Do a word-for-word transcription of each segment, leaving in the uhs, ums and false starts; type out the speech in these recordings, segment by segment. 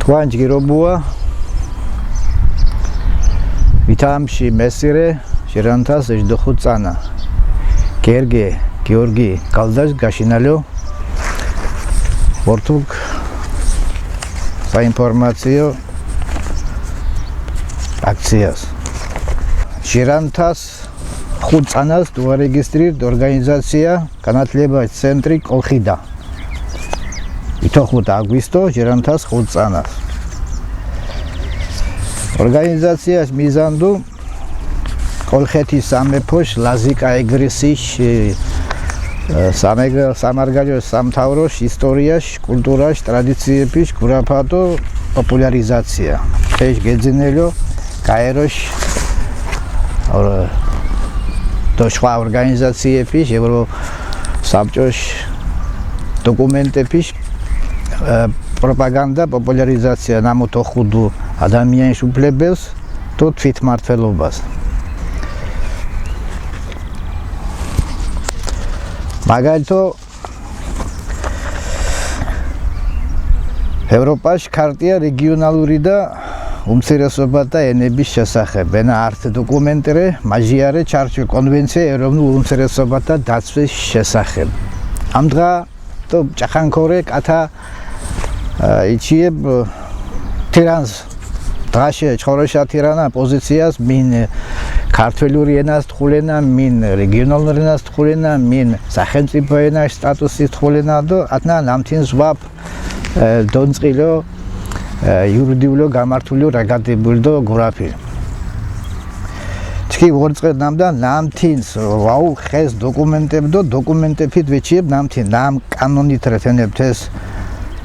თვანჯ გირობუა ვითამში მესირე ჟირანთას ეჯდუხუ წანა. გერგე გიორგი გალდაჟ გაშინალიო ორთუკ საინფორმაციო აქციას. ჟირანთას ხუწანას დუა რეგისტრირ ორგანიზაცია განათლება ცენტრი კოლხიდა. ვითოხუთ აგვისტო ჟირანთას ხუწანას. ორგანიზაციას მიზანდუ კოლხეთის სამეფოშ ლაზიკა ეგრისიშ სამეგ სამარგალიო სამთავროშ ისტორიაშ კულტურაშ ტრადიციებიშ გურაფადო პოპულარიზაცია. ეშ გეძინელიო გაეროშ დოშხვა ორგანიზაციებიშ ევრო საბჭოშ დოკუმენტებიშ პროპაგანდა პოპულარიზაცია ნამუ თოხუდუ ადამიანის უფლებებს თუ თვითმმართველობას. მაგალითო ევროპაში ქარტია რეგიონალური და უმცირესობათა ენების შესახებ. ენა ართ დოკუმენტირე მაჟიარე ჩარჩო კონვენცია ეროვნულ უმცირესობათა დაცვის შესახებ. ამ დღა თუ ჭახანქორე კათა იჩიებ თირანს დღაშე ჩხოროშა თირანა პოზიციას მინ ქართველური ენას თხულენა, მინ რეგიონალური ენას თხულენა, მინ სახელმწიფო ენას სტატუსი თხულენა და ათნა ნამთინ ზვაპ დონწყილო იურიდიულო გამართულიო რაგადებულდო გურაფი. ჩქი ვორწყე ნამდა ნამთინს ვაუ ხეს დოკუმენტებდო დოკუმენტებით ვეჩიებ ნამთინ ნამ კანონით რეთენებ თეს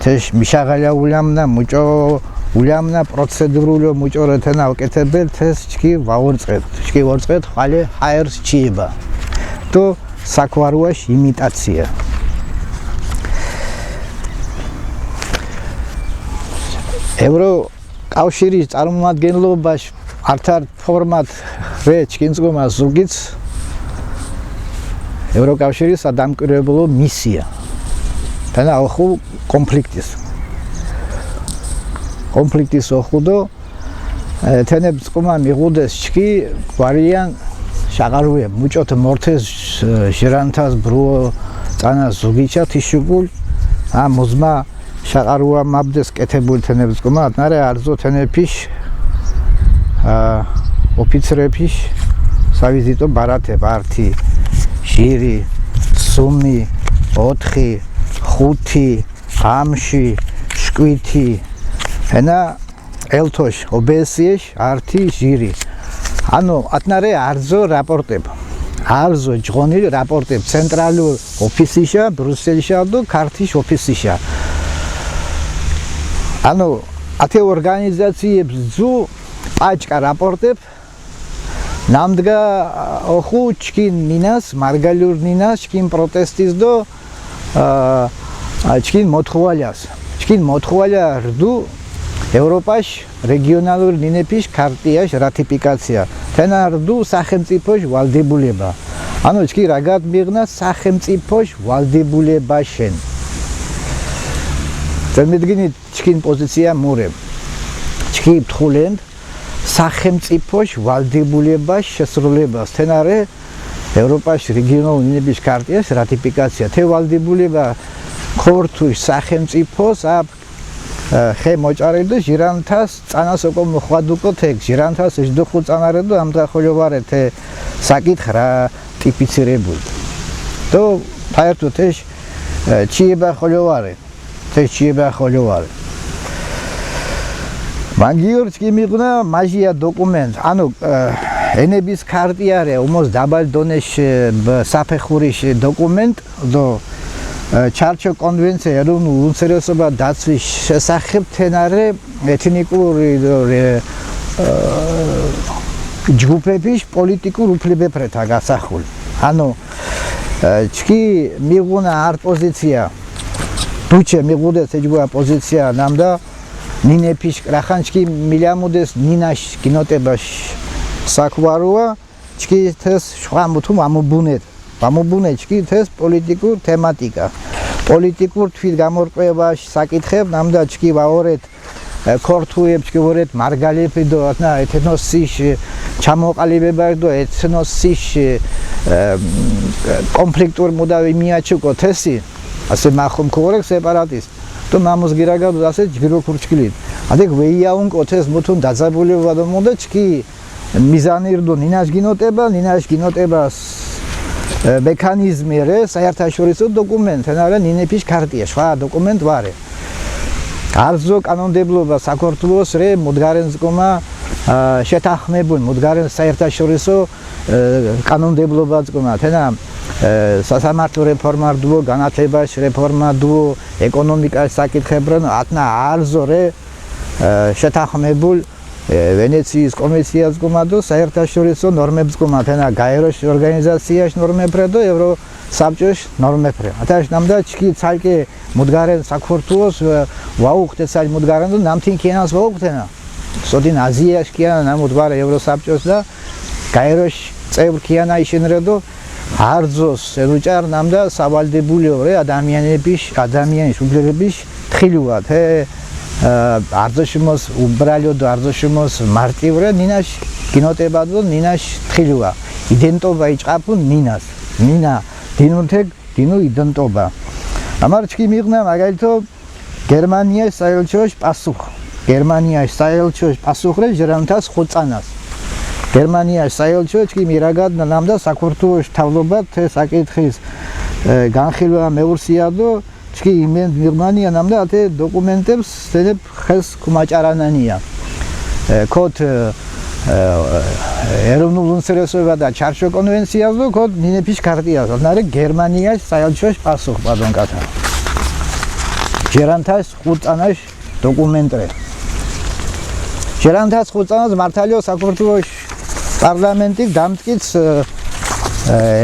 თეშ მიშაღალია ულამნა მუჭო ულამნა პროცედურულო მუჭო რეთენა ოკეთებელ თეს ჩქი ვაორწყეთ ჩქი ვორწყეთ ხვალე ჰაერს ჩიება. თუ საქვარუაშ იმიტაცია. ევრო კავშირის წარმომადგენლობაში ართარ ფორმატ რე ჩკინწკომა ზუგიც ევროკავშირის ადამკირებულო მისია. თანა ოხუ კონფლიქტის კონფლიქტის ოხუდო თენებ წყუმა მიღუდეს ჩკი გვარიან შაყარუე მუჭოთე მორთეს ჟირანთას ბრუო წანა ზუგიჩა თიშუკულ ა მუზმა შაყარუა მაბდეს კეთებული თენებ წყუმა ატნარე არზო თენეფიშ ოფიცრეფიშ სავიზიტო ბარათებ ართი ჟირი სუმი ოთხი ხუთი ღამში შკვითი ენა ელთოშ ობსიეშ ართი ჟირი. ანუ ატნარე არზო რაპორტებ არზო ჯღონი რაპორტებ ცენტრალურ ოფისიშა ბრუსელიშა და ქართის ოფისიშა. ანუ ათე ორგანიზაციებს ძუ პაჭკა რაპორტებ ნამდგა ოხუ ჩკინ ნინას მარგალურ ნინას ჩკინ პროტესტის და ჩკინ მოთხვალიას ჩკინ მოთხვალია რდუ ევროპაში რეგიონალური ნინეფიშ ქარტიაშ რატიფიკაცია თენა რდუ სახელმწიფოშ ვალდებულება. ანუ ჩკი რაგად მიღნა სახელმწიფოშ ვალდებულებაშენ. წემიდგინი ჩკინ პოზიცია მურე ჩკი ფთხულენდ სახელმწიფოშ ვალდებულება შესრულებას თენარე ევროპაში რეგიონულ ნინების ქარტიას რატიფიკაცია. თე ვალდებულება ქორთუს სახელმწიფოს აფ ხე მოჭარედო ჟირანთას წანას ოკო მოხვადუკო თეკ ჟირანთას ეშდუხუ წანარედო ამ დღა ხოლიო ვარე თე საკითხ რატიფიცირებულ. დო ფაერთო თეშ ჩიება ხოლიო ვარე. თეშ ჩიება ხოლიო ვარე. მან გიორ ჩკი მიღუნა მაჟია დოკუმენტ ანუ ენების ქარტი არე უმოს დაბალ დონეშ საფეხურიშ დოკუმენტ დო ჩარჩო კონვენცია ეროვნულ უმცირესობა დაცვის შესახებ თენარე ეთნიკური ჯგუფების პოლიტიკურ უფლებებრეთა გასახული. ანუ ჩკი მიღუნა არ პოზიცია ბუჩე მიღუდეს ეჯგუა პოზიცია ნამდა ნინეფიშ კრახანჩკი მილამუდეს ნინაშ გინოტებაშ საქვარუა ჩკი თეს შხვა მუთუმ ამობუნეთ. ამობუნე ჩკი თეს პოლიტიკურ თემატიკა პოლიტიკურ თვით გამორკვევაშ საკითხებ ნამდა ჩკი ვაორეთ ქორთუებ ჩქი ვორეთ მარგალეფი დო ათნა ეთნოსის ჩამოყალიბება დო ეთნოსის კონფლიქტურ მუდავი მიაჩუ კოთესი. ასე მახუმ ქორეკ სეპარატის. დო მამუს გირაგადო ასე ჯგირო ქურჩკილით. ადეკ ვეიაუნ კოთეს მუთუნ დაძაბულება დო მუნდა ჩქი მიზანირ დო ნინაშ გინოტება, ნინაშ გინოტებას მექანიზმი რე საერთაშორისო დოკუმენტ, ენარა ნინეფიშ ქარტია, შვა დოკუმენტ ვარე. არზო კანონდებლობა საქართველოს რე მუდგარენ ზკომა შეთანხმებულ, მუდგარენ საერთაშორისო კანონდებლობა ზკომა, თენა სასამართლო რეფორმა რდუო, განათლებაში რეფორმა რდუო, ეკონომიკაში საკითხებრენ, ათნა არზო რე შეთანხმებულ ვენეციის კომისია ზკომა დო საერთაშორისო ნორმებს ზკომა, თენა გაეროს ორგანიზაციაში ნორმეფრე დო ევროსაბჭოში ნორმეფრე. ათაშ ნამდა ჩქი ცალკე მუდგარენ საქართველოს ვაუხთ, ეცალ მუდგარენ დო ნამთინ ქიანას ვაუხთ ენა. სოდინ აზიაში ქიანა, ნამუდ ვარ ევროსაბჭოს და გაეროში წევრ ქიანა იშენრე დო არზოს ელუჭარ ნამდა სავალდებულიო რე ადამიანების, ადამიანის უფლებების თხილუა, თე არზოშიმოს უბრალო დო არზოშიმოს მარტივ რე ნინაშ გინოტება დო ნინაშ თხილუა. იდენტობა იჭყაფუნ ნინას. ნინა დინუნ თე დინუ იდენტობა. ამარ ჩქი მიღნა მაგალითო გერმანიას საელჩოშ პასუხ. გერმანიას საელჩოშ პასუხ რე ჟერანთას ხუწანას. გერმანიას საელჩო ჩქი მირაგად ნამდა საქართველოს თავლობა თე საკითხის განხილვა მეურსია დო ჩქი იმენ გერმანია ნამდა ათე დოკუმენტებს, სენებ ხეს ქუმაჭარანანია. ქოთ ეროვნულ უმცირესობა და ჩარჩო კონვენციას დო ქოთ ნინეფიშ ქარტიას. ნარე გერმანიას საელჩოშ პასუხ პადონ კათა. ჟერანთას ხუწანაშ დოკუმენტრე. ჟერანთას ხუწანას მართალიო საქართველოს პარლამენტი დამტკიც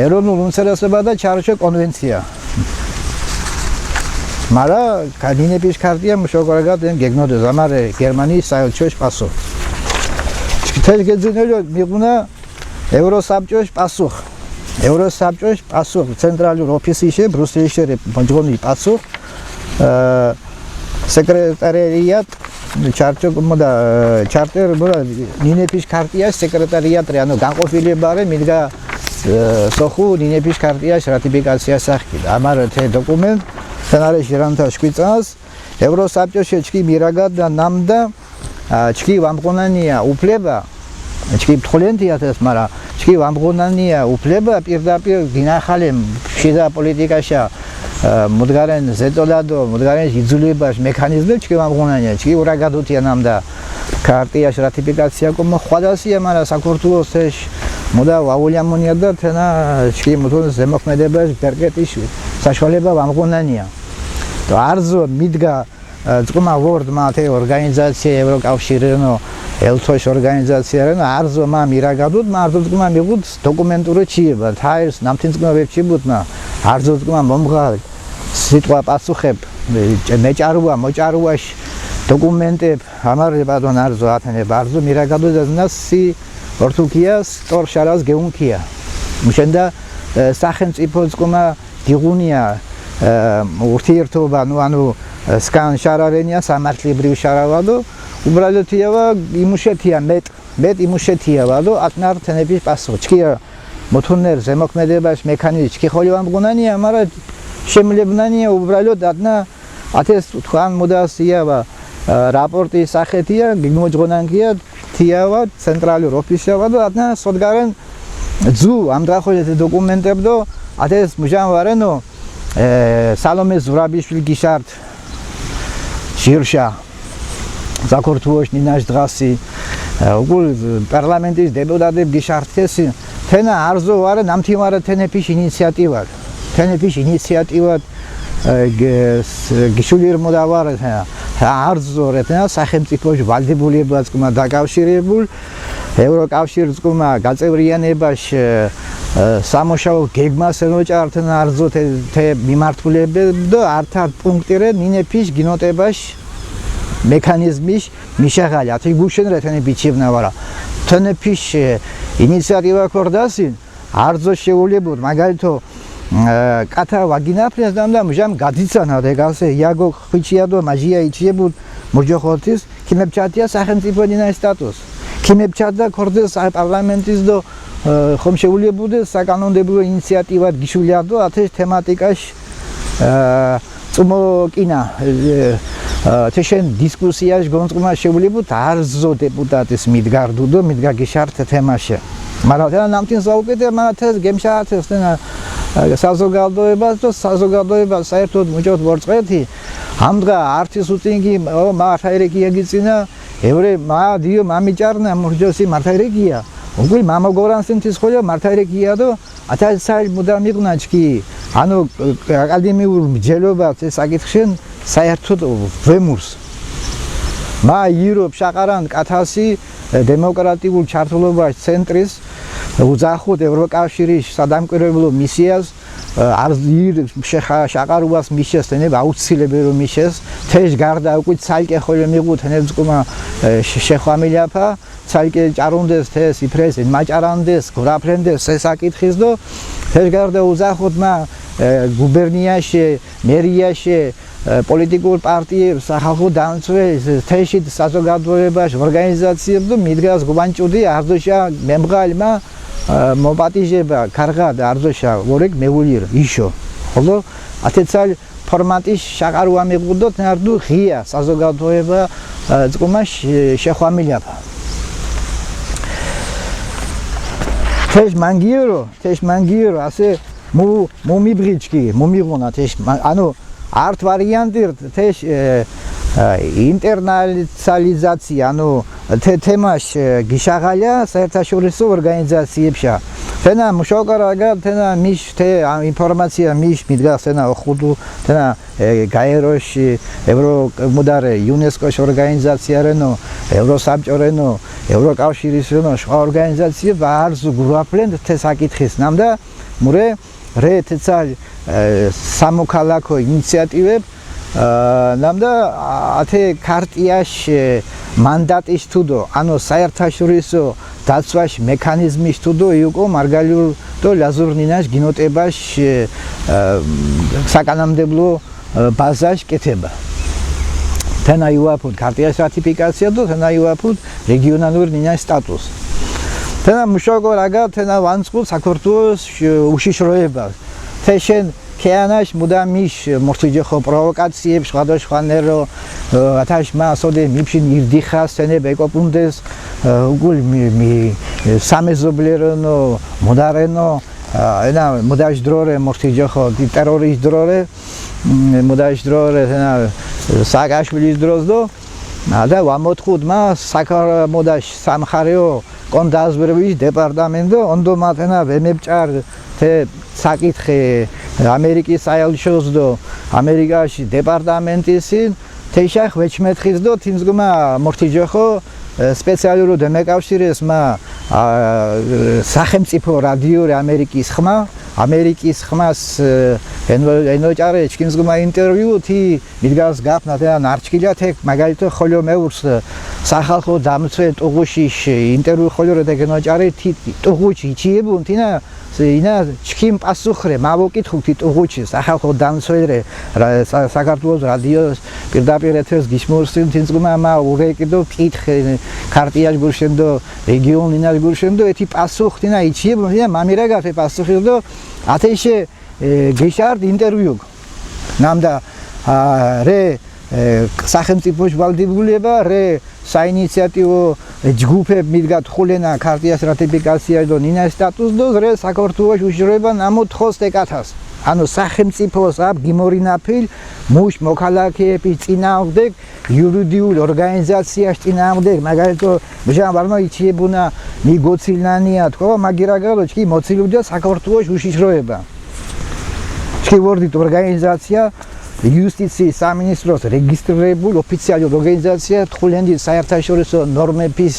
ეროვნულ უმცირესობა და ჩარჩო კონვენცია. მარა ნინეფიშ ქარტია მუშოქორაგად ენ გეგნოდეს ამარე გერმანიის საელჩოშ პასუხ. ჩქითეშ გეძინელიო მიღუნა ევროსაბჭოშ პასუხ. ევროსაბჭოშ პასუხ. ცენტრალურ ოფისიში, ბრიუსელში რე მოჯგონი პასუხ. სეკრეტარიატ ჩარჩო მოდა ჩარტერ მოდა ნინეფიშ ქარტია სეკრეტარიატ რე, ანუ განყოფილება რე მიდგა სოხუ ნინეფიშ ქარტიას რატიფიკაცია სახკი. ამარ თე დოკუმენტ სენარე ჟერანთა შვიცას ევროსაბჭოშე ჩქი მირაგად და ნამდა ჩქი ვამღუნანია უფლება, ჩქი ფთხოლენთია თეს, მარა ჩქი ვამღუნანია უფლება პირდაპირ დინახალე შიდა პოლიტიკაშა მუდგარენ ზეტოლადო, მუდგარენ იძულებას მექანიზმებ ჩქი ვამღუნანია, ჩქი ურაგადოთია ნამდა ქარტიაშ რატიფიკაცია კო მოხვადასია, მარა საქართველოს თეშ მუდა ვაულიამუნია და თენა ჩქი მუთუნ ზემოქმედებას ბერკეტიშ საშუალება ვამღუნანია. არზო მიდგა ܙკუმა ვორდ მა თე ორგანიზაცია ევროკავშირენო ელთოშ ორგანიზაციარენო არზო მა მირაგადუდ მა არზო ܙკუმა მიღუდ დოკუმენტურო ჩიება თაირს ნამთინ ܙკუმა ვებ ჩიბუდ მა არზო ܙკუმა მომღალ სიტყვა პასუხებ მეჭარუა მოჭარუაშ დოკუმენტებ ამარ ბადონ არზო ათენებ არზო მირაგადუდ აზნას სი ორთუკიას ტორ შარას გეუნქია მუშენდა სახელმწიფო ܙკუმა გიღუნია ურთიერთობა, ნუ ანუ სკან შარარენია სამართლებრივ შარავადო უბრალოდ თიავა იმუშეთია მეტ მეტ იმუშეთია ვალო აკნარ თენეფის პასუხ ჩქია მოთუნერ ზემოქმედებას მექანიზმი ჩქი ხოლი ვამგუნანია, მარა შემლებნანია უბრალოდ აკნა ათეს თქვან მოდას იავა რაპორტი სახეთია გიმოჯღონანკია თიავა ცენტრალურ ოფისშა ვალო აკნა სოდგარენ ძუ ამ დღახოჟე დოკუმენტებდო ათეს მუჟან ვარენო სალომე ზურაბიშვილი გიშართ ჟირშა საქართველოს ნინაშ დღასი უკულ პარლამენტის დეპუტატები გიშართ ქესი თენა არზო ვარა ნამთი ვარა თენეფის ინიციატივა თენეფის ინიციატივა გიშულირ მოდავარ არზო რე თენა სახელმწიფოს ვალდებულებაც კმა დაკავშირებულ ევროკავშირს კმა გაწევრიანებაში სამოშალო გეგმას ელოჭართ ნარზო თე მიმართულებებდო ართარ პუნქტირე ნინეფის გინოტებაში მექანიზმის მიშაღალი ათი გუშენ რე თენეფი ჩიბნავარა თენეფის ინიციატივა ქორდასინ არზო შეულებურ მაგალითო ა, კათა ვაგინაფლეს, ნამდა მუჟამ გადიცანა, რეგასე იაგო ხვიჩიადო მაჟია იჩიებუდ მურჯოხოთის, ქიმეფჩატია სახელმწიფო ნინა სტატუს. ქიმეფჩატდა ქორდეს პარლამენტის დო, ა, ხომ შეულებუდეს საკანონმდებლო ინიციატივად გიშულიადო ათეშ თემატიკაშ, ა, წუმოკინა, ე, ა, თეშენ დისკუსიაშ გონწყმა შეულებუდ არზო დეპუტატის მიდგარდუდო, მიდგა გიშართ თემაშე. მარა თენა ნამთინ საუკეთე, მარა თეს გემშა თეს თენა, ა, საზოგადოებას დო საზოგადოება საერთოდ მუჭოთ ვორწყეთი. ამდღა ართის უტინგი, ო, მა ართაირეკი ეგიცინა, ევრე მა დიო მა მიჭარნა, მურჯოსი მართაირეკია. უგული მა მოგორანსინ თის ხოლო მართაირეკია დო, ათასი მუდა მიღუნა ჩქი, ანუ, აკადემიურ მჯელობას ეს აკითხშენ საერთოდ ვემურს. მა ირო ფშაყარან კათასი დემოკრატიულ ჩართულობაში ცენტრის უძახოთ ევროკავშირის სადამკვირვებლო მისიას, არ ირ შეხა-, შაყარუას მიშეს, თენებ აუცილებელო მიშეს, თეშ გარდა უკვე ცალკე ხოლო მიღუ, თენებ ზკუმა, ე, შე-, შეხვამილაფა, ცალკე ჭარუნდეს თეს, იფრეს, მაჭარანდეს, გორაფრენდეს, ეს აკითხის დო, თეშ გარდა უზახოთ მა, ე, გუბერნიაში, მერიაში, ე, პოლიტიკურ პარტიებს, სახალხო დამცველ, თეში საზოგადოებაში, ორგანიზაციებს დო მიდგას გუბანჭუდი, არდოშა მემღალმა, ე, მოპატიჟება, კარგად, არდოშა, ვორეკ მეულირ, იშო. ხოლო ათეცალ ფორმატის შაყარუა მიღუდოთ, ნარდუ ღია საზოგადოება, ე, ზკუმა შე-, შეხვამილაფა. თეშ მანგიერო, თეშ მანგიერო, ასე მუ-, მუმიბღიჩკი, მუმიღუნა თეშ მა-, ანუ, არტ ვარიანტირ თეშ, ე, ე, ინტერნაციალიზაცია, ანუ, თე-, თემაშ, ე, გიშაღალია საერთაშორისო ორგანიზაციებშა. თენა მუშოკარაგა, თენა მიშ, თე, ა, ინფორმაცია მიშ მიდგას, თენა ოხუდუ, თენა, ე, გაეროში, ევრო მუდარე, იუნესკოშ ორგანიზაცია რენო, ევროსაბჭო რენო, ევროკავშირის რენო, შვა ორგანიზაციებ არზუ გურაფლენ თე საკითხის. ნამდა, მურე, რე თეცალ, ე, სამოქალაქო ინიციატივებ, ე, ნამდა, ა, ათე ქარტიაშ, ე, მანდატის თუდო, ანუ საერთაშორისო დაცვაშ მექანიზმის თუდო, იუკო მარგალიურ დო ლაზურნინაშ გინოტებაშ, ე, ე, საკანონმდებლო, ე, ბაზაშ კეთება. თენა იუაფუთ ქარტიაშ რატიფიკაცია დო, თენა იუაფუთ რეგიონალურ ნინაშ სტატუს. თენა მუშოკო რაგა, თენა ვანცხუ საქართველოს უშიშროება. თეშენ ქეანაშ მუდა მიშ მორთიჯოხო პროვოკაციებს ხვადოშ ხვანერო, ე, ათაშ მა სოდე მიფშინ ირდიხას, თენე ბეკოპუნდეს, ე, უკულ მი, მი, სამეზობლერონო, მუდარენო, ე, ენა მუდაშ დრორე მორთიჯოხო, დი ტერორის დრორე, მ, მუდაშ დრორე, ენა სააკაშვილის დროს დო, ადა ვამოთხუდ მა საკარ მუდაშ სამხარეო კონდაზვერვის დეპარტამენტო, ონდო მა თენა ვემებჭარ თე საკითხე ამერიკის საელჩოს დო ამერიკაში დეპარტამენტისინ, თეშახ ვეჩმეთხის დო თინძგმა მორთიჯოხო, ე, სპეციალურუ დემეკავშირეს მა, ა, სახელმწიფო რადიო რე ამერიკის ხმა, ამერიკის ხმას, ე, ენო-, ენოჭარე ეჩქინძგმა ინტერვიუ თი მიდგას გაფნა თენა ნარჩკილა თეკ, მაგალითო, ხოლო მეურს, ე, სახალხო დამცველ ტუღუჩიშ ინტერვიუ ხოლო რე თეკ ენოჭარე თი ტუღუჩ იჩიებუნ თინა, ზე ინა ჩქიმ პასუხ რე, მა ვოკითხუ თი ტუღუჩის, ახალ ხო დამცველ რე, რა, სა-, საქართველოს რადიოს პირდაპირ ეთერს გიშმორსინ, თინძგმა მა ურეკიდო, კითხე, ქარტიაშ გურშენდო, რეგიონ ინაშ გურშენდო, ეთი პასუხ თინა იჩიებუნ, თინა მამირა გაფე პასუხი დო, ათეშე, ე, გეშარდ ინტერვიუ. ნამდა, ა, რე, ე, სახელმწიფოშ ვალდებულება, რე საინიციატივო ჯგუფებ მიდგა თხულენა ქარტიას რატიფიკაცია დო ნინა სტატუს დო, რე საქართველოს უშიშროება ნამო თხოს დეკათას. ანუ სახელმწიფოს აბ გიმორინაფილ მუშ მოქალაქეების წინააღმდეგ, იურიდიულ ორგანიზაციას წინააღმდეგ, მაგალითო, მჟან ვარმა იჩიებუნა მიგოცილნანია, თქო, მაგირა გალო, ჩქი მოცილუდა საქართველოს უშიშროება. ჩქი ვორდით ორგანიზაცია, იუსტიციის სამინისტროს რეგისტრირებულ ოფიციალურ ორგანიზაცია, თხულენდი საერთაშორისო ნორმების,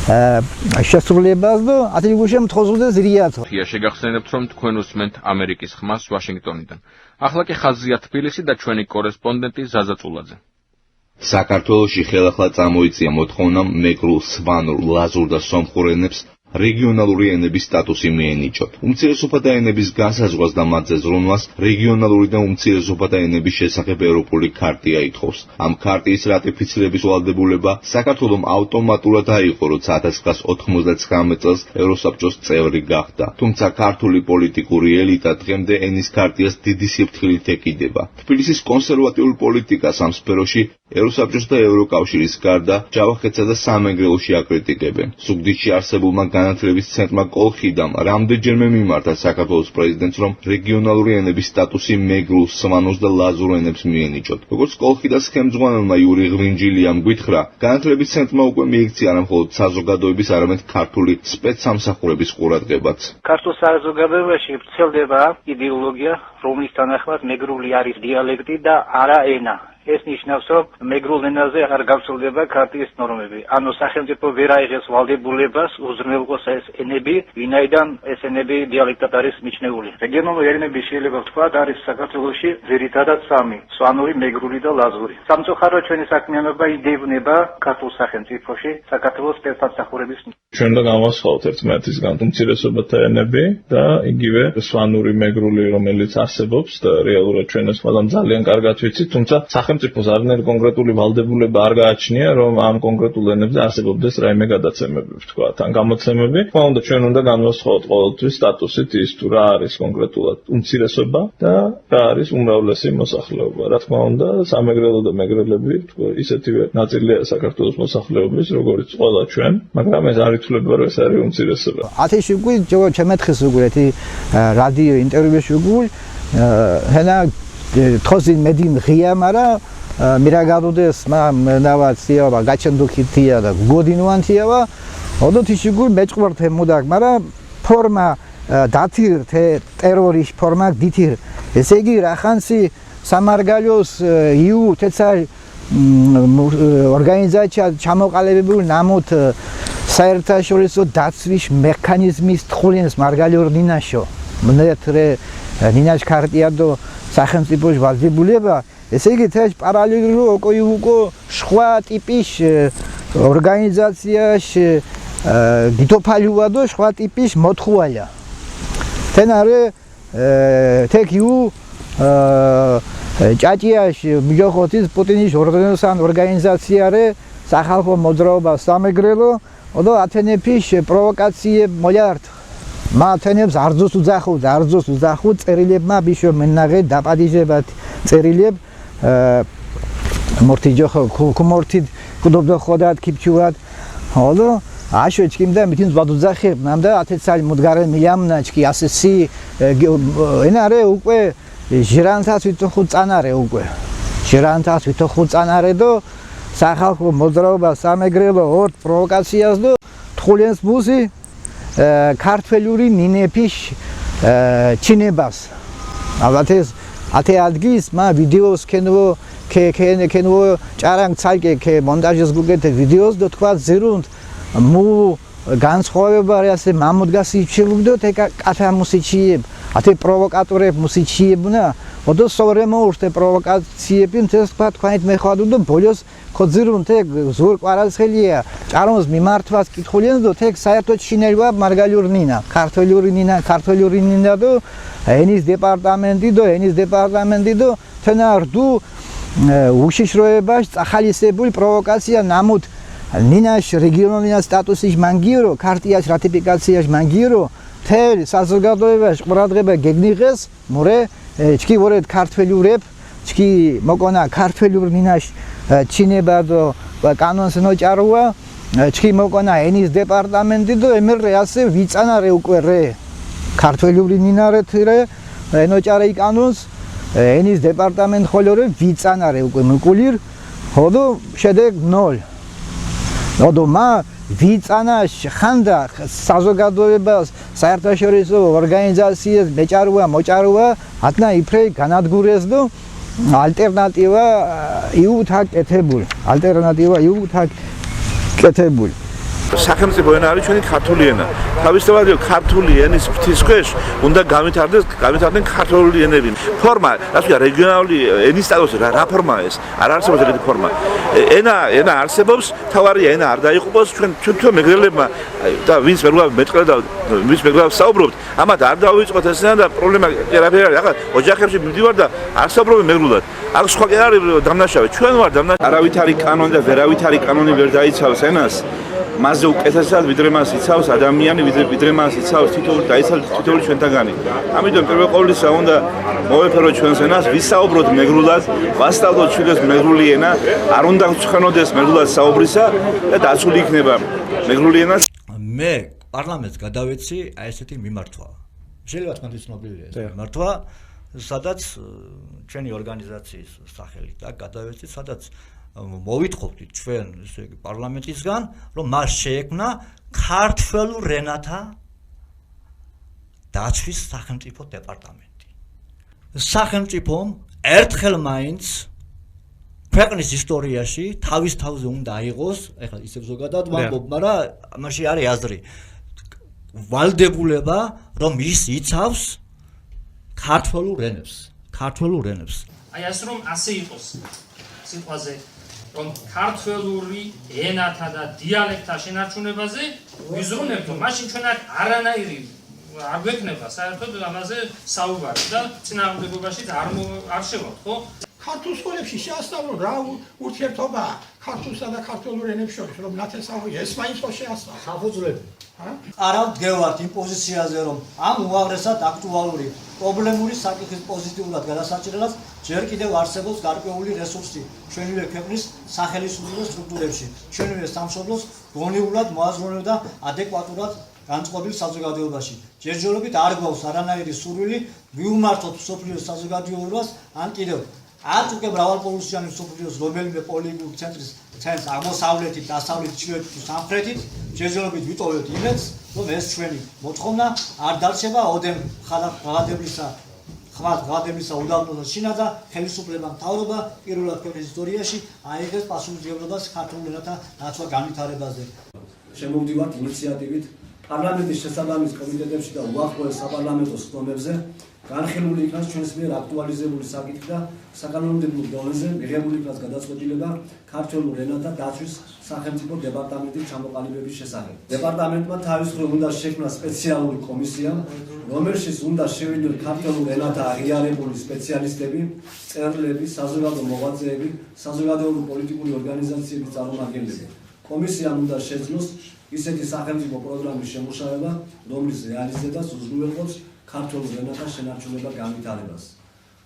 ა, შესრულებას და ათი გუშემ თოზუდეს რიათო. ღია შეგახსენებთ, რომ თქვენ უსმენთ ამერიკის ხმას ვაშინგტონიდან. ახლა კი ხაზია თბილისი და ჩვენი კორესპონდენტი ზაზა წულაძე. საქართველოში ხელახლა წამოიწია მოთხოვნა მეგრულ, სვანურ, ლაზურ და სომხურ ენებს რეგიონალური ენების სტატუსი მიენიჭოთ. უმცირესობათა ენების განსაზღვრას და მათზე ზრუნვას რეგიონალური და უმცირესობათა ენების შესახებ ევროპული ქარტია ითხოვს. ამ ქარტიის რატიფიცირების ვალდებულება საქართველომ ავტომატურად აიღო, როცა ათასცხრასოთხმოცდაცხრამეტ წელს ევროსაბჭოს წევრი გახდა. თუმცა ქართული პოლიტიკური ელიტა დღემდე ენის ქარტიას დიდი სიფრთხილით ეკიდება. თბილისის კონსერვატიულ პოლიტიკას ამ სფეროში ევროსაბჭოს და ევროკავშირის გარდა ჯავახეთსა და სამეგრელოში აკრიტიკებენ. ზუგდიდში არსებულმა განათლების ცენტრმა კოლხიდამ რამდენჯერმე მიმართა საქართველოს პრეზიდენტს, რომ რეგიონალური ენების სტატუსი მეგრულ, სვანურ და ლაზურ ენებს მიენიჭოთ. როგორც კოლხიდას ხელმძღვანელმა იური ღვინჯილიამ გვითხრა, განათლების ცენტრმა უკვე მიექცია არა მხოლოდ საზოგადოების, არამედ ქართული სპეცსამსახურების ყურადღებაც. ქართულ საზოგადოებაში ვრცელდება იდეოლოგია, რომლის თანახმად მეგრული არის დიალექტი და არა ენა. ეს ნიშნავს, რომ მეგრულ ენაზე არ გავრცელდება ქარტიის ნორმები. ანუ სახელმწიფო ვერ აიღეს ვალდებულებას უზრუნველყოს ეს ენები, ვინაიდან ეს ენები დიალექტად არის მიჩნეული. რეგიონალური ენები, შეიძლება ვთქვათ, არის საქართველოში ძირითადად სამი: სვანური, მეგრული და ლაზური. სამწუხაროდ, ჩვენი საქმიანობა იდევნება ქართულ სახელმწიფოში საქართველოს სპეცსამსახურების. ჩვენ უნდა განვასხვაოთ ერთმანეთისგან უმცირესობათა ენები და იგივე სვანური, მეგრული, რომელიც არსებობს და რეალურად ჩვენ ეს ყველამ ძალიან კარგად ვიცით, თუმცა სახელმწიფოს არანაირი კონკრეტული ვალდებულება არ გააჩნია, რომ ამ კონკრეტულ ენებზე არსებობდეს რაიმე გადაცემები, ვთქვათ, ან გამოცემები. თქმა უნდა, ჩვენ უნდა განვასხვაოთ ყოველთვის სტატუსით ის, თუ რა არის კონკრეტულად უმცირესობა და რა არის უმრავლესი მოსახლეობა. რა თქმა უნდა, სამეგრელო და მეგრელები, თქო, ისეთივე ნაწილია საქართველოს მოსახლეობის, როგორც ყველა ჩვენ, მაგრამ ეს არ ითვლება, რომ ეს არის უმცირესობა. ათეში გუი ჯო ჩემეთხის უგურეთი, რადიო ინტერვიუში უგულ, ჰენა, თოზი მედინ ღია, მარა მირაგადოდეს მა ნავა ციავა გაჩენდუქი თია და გოდინუან თიავა. ოდო თიში გულ მეჭყვერთე მუდაკ, მარა ფორმა დათირ, თე ტერორის ფორმა დითირ. ესე იგი, რახანსი სამარგალოს იუ თეცალ ორგანიზაცია ჩამოყალიბებულ ნამოთ საერთაშორისო დაცვის მექანიზმის თხულენს მარგალიორ ნინაშო. მნეთრე ნინაშ ქარტიადო სახელმწიფოს ვალდებულება. ესე იგი, თეშ პარალელურ ოკო იუკო სხვა ტიპის ორგანიზაციაში გითოფალიუადო სხვა ტიპის მოთხუალია. თენარე თექიუ ჭაჭიაშ მიჯოხოთის პუტინის ორგანიზაციან ორგანიზაციარე სახალხო მოძრაობა სამეგრელო, ოდო ათენეფიშ პროვოკაციე მოლართ. მა ათენებს არძოს უძახუ, არძოს უძახუ, წერილებმა ბიშო მენაღე დაპატიჟებათ წერილებ, მორთი ჯოხო, ქუმორთი ქუდობდო ხოდათ, ქიპჩუათ. ოდო აშო ეჩკიმდა მითინ ზვადუძახებ, ნამდა ათეცალი მუდგარე მიამნა, ჩკი ასესი, ენარე უკვე ჟირანთას ვითოხუ წანარე უკვე. ჟირანთას ვითოხუ წანარე დო სახალხო მოძრაობა სამეგრელო ორ პროვოკაციას დო თხულენს მუსი ქართველური ნინეფიშ ჩინებას. ალბათ ეს ათე ადგის მა ვიდეოს ქენვო, ქე-, ქე-, ქენვო ჭარანგ ცალკე ქე მონტაჟის გუგეთე ვიდეოს დო თქვა ზირუნთ მუ განსხვავება რასე მამუდგას იჩილუგდო თე კა-, კათა მუსიჩიებ, ათე პროვოკატორებ მუსიჩიებუნა, ოდო სორე მოურთე პროვოკაციები მთეს თქვა თქვანით მეხვადუ დო ბოლოს ქოძირუნ თე ზურ კვარაცხელია ჭარონს მიმართვას კითხულენს დო თე საერთოდ ჩინელვა მარგალიური ნინა, ქართველური ნინა, ქართველური ნინა დო ენის დეპარტამენტი დო ენის დეპარტამენტი დო თენა რდუ უშიშროებაშ წახალისებული პროვოკაცია ნამუთ ნინაშ რეგიონალ ნინას სტატუსის მანგირო, ქარტიას რატიფიკაციას მანგირო, თელ საზოგადოებაში ყურადღება გეგნიღეს, მურე, ჩკი ვორეთ ქართველურებ, ჩკი მოკონა ქართველურ ნინაშ ჩინება დო კანონს ნოჭარუა, ჩკი მოკონა ენის დეპარტამენტი დო ემერე ასე ვიწანარე უკვე რე ქართველური ნინარეთ რე, ენოჭარე იკანონს ენის დეპარტამენტ ხოლო რე ვიწანარე უკვე მუკულირ, ოდო შედეგ ნოლ. ოდო მა ვიწანა ხანდა საზოგადოებას საერთაშორისო ორგანიზაციას მეჭარუა, მოჭარუა, ატნა იფრე განადგურეს დო ალტერნატივა იუთა კეთებულ. ალტერნატივა იუთა კეთებულ. სახელმწიფო ენა არის ჩვენი ქართული ენა. თავისთავად ქართული ენის ფთის ქვეშ უნდა გავითარდეს, გავითარდნენ ქართული ენები. ფორმა, რაც ქვია, რეგიონალური ენის სტატუსი რა, რა ფორმაა ეს? არ არსებობს ეგეთი ფორმა. ე-, ენა, ენა არსებობს, თავარია ენა არ დაიყუპოს. ჩვენ, ჩვენ, ჩვენ მეგრელებმა, აი, და ვინც მეგრულა მეტყველა და ვინც მეგრულა საუბრობთ, ამათ არ დავიწყოთ ეს ენა და პრობლემა კი არაფერი არის. ახლა ოჯახებში მივდივარ და არ საუბრობენ მეგრულად. აქ სხვა კი არის დამნაშავე, ჩვენ ვარ დამნაშავე. არავითარი კანონი და ვერავითარი კანონი ვერ დაიცავს ენას. მასზე უკეთესად ვიდრე მას იცავს ადამიანი, ვიდრე, ვიდრე მას იცავს თითოეული, დაიცავს თითოეული ჩვენთაგანი. ამიტომ პირველ ყოვლისა უნდა მოვეფეროთ ჩვენს ენას, ვისაუბროთ მეგრულად, ვასწავლოთ შვილებს მეგრული ენა, არ უნდა ცხენოდეს მეგრულად საუბრისა და დაცული იქნება მეგრული ენა. მე პარლამენტს გადავეცი აი ესეთი მიმართვა. შეიძლება თქვენთვის ცნობილია ეს დიახ. მიმართვა, სადაც, ე, ჩვენი ორგანიზაციის სახელით და გადავეცი, სადაც, ე, მოვითხოვდით ჩვენ, ესე იგი, პარლამენტისგან, რომ მას შეექმნა ქართველურ ენათა დაცვის სახელმწიფო დეპარტამენტი. სახელმწიფომ ერთხელ მაინც ქვეყნის ისტორიაში თავის თავზე უნდა აიღოს, ეხლა ისევ ზოგადად დიახ. ვამბობ, მაგრამ ამაში არის აზრი. ვალდებულება, რომ ის იცავს ქართველურ ენებს, ქართველურ ენებს. აი, ასე რომ ასე იყოს სიტყვაზე, რომ ქართველური ენათა და დიალექტთა შენარჩუნებაზე ვიზრუნებთ, მაშინ ჩვენ აქ არანაირი არ გვექნება საერთოდ ამაზე საუბარი და წინააღმდეგობაშიც არ მო-, არ შევალთ, ხო? ქართულ სკოლებში შეასწავლონ, რა უ-, ურთიერთობაა ქართულსა და ქართველურ ენებს შორის, რომ ნათესავი ეს მაინც ხო შეასწავლონ. საფუძვლები. ა? არავ დგევართ იმ პოზიციაზე, რომ ამ უაღრესად აქტუალური პრობლემური საკითხის პოზიტიურად გადასაჭრელად ჯერ კიდევ არსებობს გარკვეული რესურსი ჩვენივე ქვეყნის სახელისუფლებო სტრუქტურებში, ჩვენივე სამშობლოს გონივრად მოაზროვნებდა ადეკვატურად განწყობილ საზოგადოებაში. ჯერჯერობით არ გვაქვს არანაირი სურვილი, ვიუმართოთ მსოფლიოს საზოგადოებას, ან კიდევ ათ უკვე მრავალპოლუსიანი მსოფლიოს რომელიმე პოლიტიკურ ცენტრის, ცენტრს აღმოსავლეთით, დასავლეთით, ჩრდილოეთით თუ სამხრეთით, ჯერჯერობით ვიტოვებთ იმედს, რომ ეს ჩვენი მოთხოვნა არ დარჩება ოდემ ხადა-, ღადებლისა, ხმა ღადებლისა უდაბნოთა შინა და ხელისუფლება, მთავრობა პირველად ქვეყნის ისტორიაში აიღეს პასუხისმგებლობას ქართულ ენათა დაცვა განვითარებაზე. შემოვდივართ ინიციატივით პარლამენტის შესაბამის კომიტეტებში და უახლოეს საპარლამენტო სხდომებზე, განხილული იქნას ჩვენს მიერ აქტუალიზებული საკითხი და საკანონმდებლო დონეზე მიღებული იქნას გადაწყვეტილება ქართველურ ენათა დაცვის სახელმწიფო დეპარტამენტის ჩამოყალიბების შესახებ. დეპარტამენტმა თავის მხრივ უნდა შექმნა სპეციალური კომისია, რომელშიც უნდა შევიდნენ ქართველურ ენათა აღიარებული სპეციალისტები, მწერლები, საზოგადო მოღვაწეები, საზოგადოებრივ-პოლიტიკური ორგანიზაციების წარმომადგენლები. კომისიამ უნდა შეძლოს ისეთი სახელმწიფო პროგრამის შემუშავება, რომლის რეალიზებას უზრუნველყოფს ქართველურ ენათა შენარჩუნება, განვითარებას.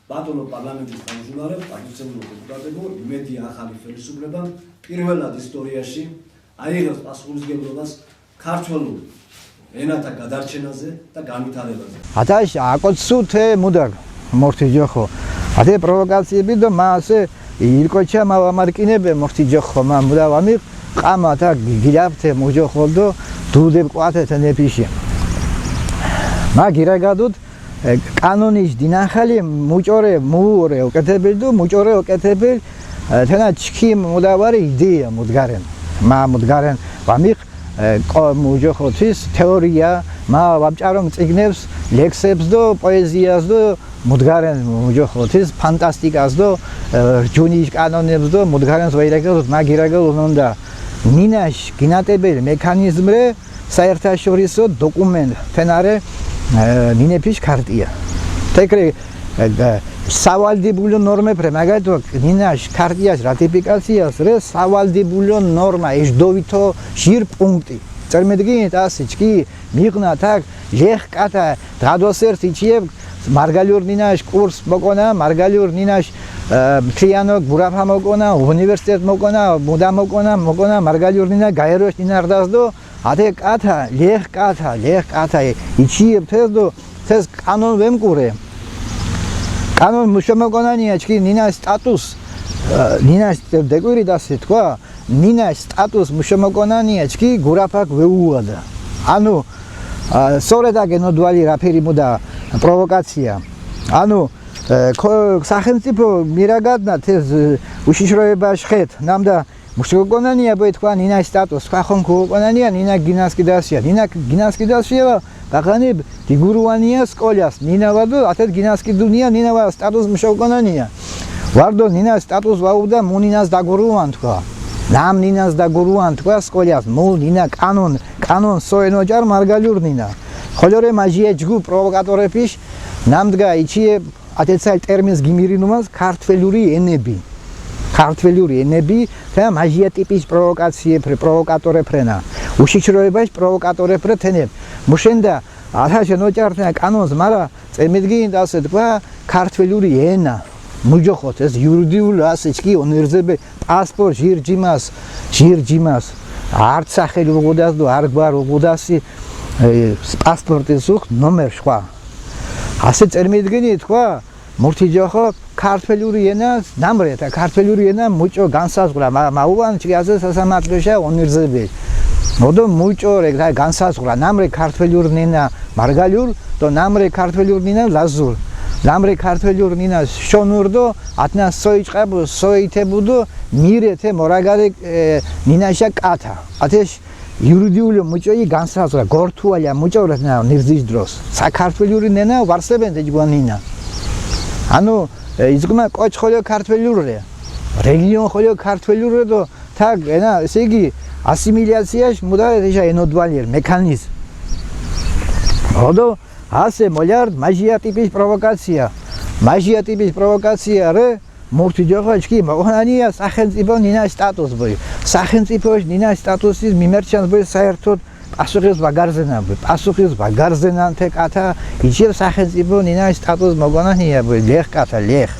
ბატონო პარლამენტის თავმჯდომარე, პატივისცემულო დეპუტატებო, იმედია ახალი ხელისუფლება პირველად ისტორიაში აიღებს პასუხისმგებლობას ქართველურ ენათა გადარჩენაზე და განვითარებაზე. ათაშ აკოცუ თე მუდარ მორთი ჯოხო. ათე პროვოკაციები და მა ასე ირკოჩა მა ვამარკინებე მორთი ჯოხო, მა მუდა ვამიყ ყამა თა გირაფთე მუჯოხოლ და დუდებ კვათე თენეფიში. მა გირაგადუდ, ე, კანონიშ დინახალი მუჭორე, მუორე ოკეთებილ და მუჭორე ოკეთებილ, ე, თენა ჩქი მუდა ვარი იდეა მუდგარენ. მა მუდგარენ ვამიყ ე, კო-, მუჯოხოთის თეორია, მა ვამჭარომ წიგნებს, ლექსებს და პოეზიას და მუდგარენ მუჯოხოთის ფანტასტიკას და, ე, რჯუნის კანონებს და მუდგარენს ვაირაგელს, მა გირაგელ უნდა. ნინაშ გინატებელ მექანიზმრე საერთაშორისო დოკუმენტ თენარე, ე, ნინეფიშ ქარტია. თეკრე, ე, სავალდებულო ნორმეფრე, მაგალითო, ნინაშ ქარტიას რატიფიკაციას რე სავალდებულო ნორმა, ეშ დოვითო ჟირ პუნქტი. წერმედგინეთ, ასე ჩქი მიღნა თაკ ლეხ კათა დღადოს ერთ იჩიებ მარგალიურ ნინაშ კურს მოკონა, მარგალიურ ნინაშ, ე, მთლიანო გურაფა მოკონა, უნივერსიტეტ მოკონა, მუდა მოკონა, მოკონა, მარგალიურ ნინა გაეროშ ნინარდას დო, ათე კათა, ლეხ კათა, ლეხ კათა, იჩიებ თეს დო, თეს კანონ ვემკურე. კანონ მუშო მოკონანია ჩქი ნინაშ სტატუს, ე, ნინაშ დე-, დეკვირი და ასე თქვა, ნინაშ სტატუს მუშო მოკონანია ჩქი გურაფაკ ვეუადა. ანუ, ა, სწორედ აგენოდვალი რაფერი მუდა პროვოკაცია. ანუ, ე, ქო-, სახელმწიფო მირაგადნა თეს, ე, უშიშროებაშ ხეთ, ნამდა მუშ გოკონანია ბოი თქვა ნინაშ სტატუს, თქვა ხომ გოკონანია, ნინა გინასკიდასია, ნინა გინასკიდასია, ბაღანე ܕიგურუანია სკოლას, ნინა ვადო, ათეთ გინასკიდუნია, ნინა ვა სტატუს მუშ გოკონანია. ვარდო ნინა სტატუს ვაუდა, მუ ნინას დაგურუან თქვა. ნამ ნინას დაგურუან თქვა სკოლას, მუ ნინა კანონ, კანონ სოენო ჯარ მარგალიურ ნინა. ხოლო რე მაჟია ჯგუ პროვოკატორეფიშ, ნამდგა იჩიე ათეცალ ტერმინს გიმირინუმას ქართველური ენები. ქართველური ენები, და მაჟია ტიპის პროვოკაციე, პრე-, პროვოკატორე ფრენა. უშიშროებაში პროვოკატორე ფრე თენებ. მუშენდა, ათაშე ნოჭართნა კანონს, მარა წემიდგინ და ასე თქვა, ქართველური ენა. მუჯოხოთ ეს იურიდიულ ასე ჩკი ონერზებე პასპორტ ჟირჯიმას, ჟირჯიმას. არც სახელი უღუდას დო, არ გვარ უღუდასი, ე, პასპორტის უხ ნომერ შხვა. ასე წემიდგინი თქვა, მურთი ჯოხო, ქართველური ენა, ნამრე, და ქართველური ენა მუჭო განსაზღვრა, მა, მაუან ჩიაზე სასამართლოშა ონირზები. მოდო მუჭო რე, და განსაზღვრა, ნამრე ქართველურ ნინა მარგალიურ, დო ნამრე ქართველურ ნინა ლაზურ. ნამრე ქართველურ ნინა შონურ დო, ათნა სოიჭყაბ, სოითებუდო, მირეთე მორაგადე, ე, ნინაშა კათა. ათეშ იურიდიული მუჭოი განსაზღვრა, გორთუალია მუჭოვრეთ ნა ნირზის დროს. საქართველური ნენა ვარსებენ დე ჯგუანინა. ანუ, ე, იზგმა კოჩ ხოლო ქართველურე, რეგიონ ხოლო ქართველურე დო, თა, ენა, ესე იგი, ასიმილაციაში მუდა ეშა ენოდვალიერ, მექანიზმ. ოდო, ასე, მოლιარდ, მაჟია ტიპის პროვოკაცია. მაჟია ტიპის პროვოკაცია, რე, მურთი ჯოხოჩკი, მოყანანია სახელმწიფო ნინა სტატუს ბოი. სახელმწიფო ნინა სტატუსის მიმერჩანს ბოი საერთოდ პასუხის ვაგარზენა ბოი. პასუხის ვაგარზენან თე კათა, იჩიებ სახელმწიფო ნინა სტატუს მოყანანია ბოი. ლეხ კათა, ლეხ.